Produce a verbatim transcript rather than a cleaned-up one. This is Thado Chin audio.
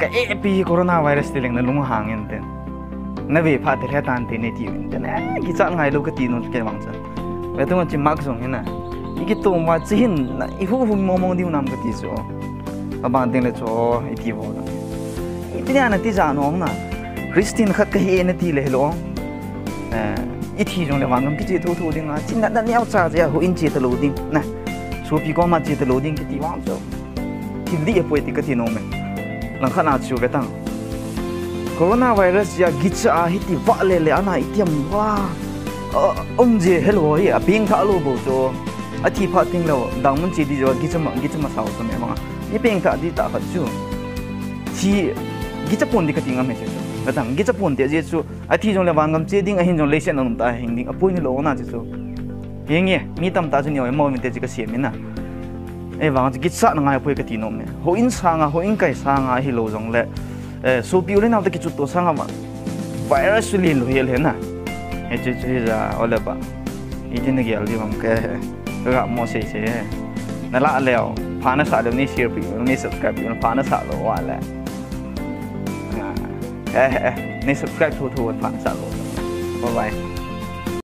Ka epi hi coronavirus ti leng nalung hang inte. Nave phat te lhe tan te ne ti inte. Ne, kichat ngai lou kati nom kei vang chu. Ve tu chi mak jong hina. I kitom va chi hin na, i hu hu mong mong diu nam kati chu. Abang teng le chu, i ti vo. I ti na ti ja nom na. Christian khat kahi e na ti le lo. Eh, i thi jong le vangam kiche tho tho ding a, chin na, na neo cha ja hu in che ta lo ding. Na. Sopi koma che ta lo ding kiti vang chu. Thil dih apoi ti kati nom e. Langkhat na chu ve tang. Coronavirus ja gicha a hiti va le le ana itiam va. A, um je hello hi a ping tha lo bo chu. A thi pha ting lo dang mun che di jo gicha ma, gicha ma sao chu me ma. I ping tha di ta khat chu. Thi gicha pon di kati ngam he chu. Ve tang gicha pon te je chu. A thi jong le vangam che ding, a hin jong leiset na um ta hing ding, a poi ni lo na chi chu. Henge, mi tam ta chu ni oi mo min te chi ka siam ina. Ei vang chu kichat na ngai poi kati nom e. Ho in sanga, ho in kai sanga hi lo jong le. Eh, sopi u le nau ta kichut to sanga ma. Virus chu lin lo hel he na. He chu chu hi ja, ole ba. I tin na gel di bang ke. Ka ga mo sei sei he. Na la leo, pha na sa leo, ni share pi, ni subscribe pi, pha na sa lo wa le. Ah, eh, eh, ni subscribe thu thu, pha na sa lo. Bye bye.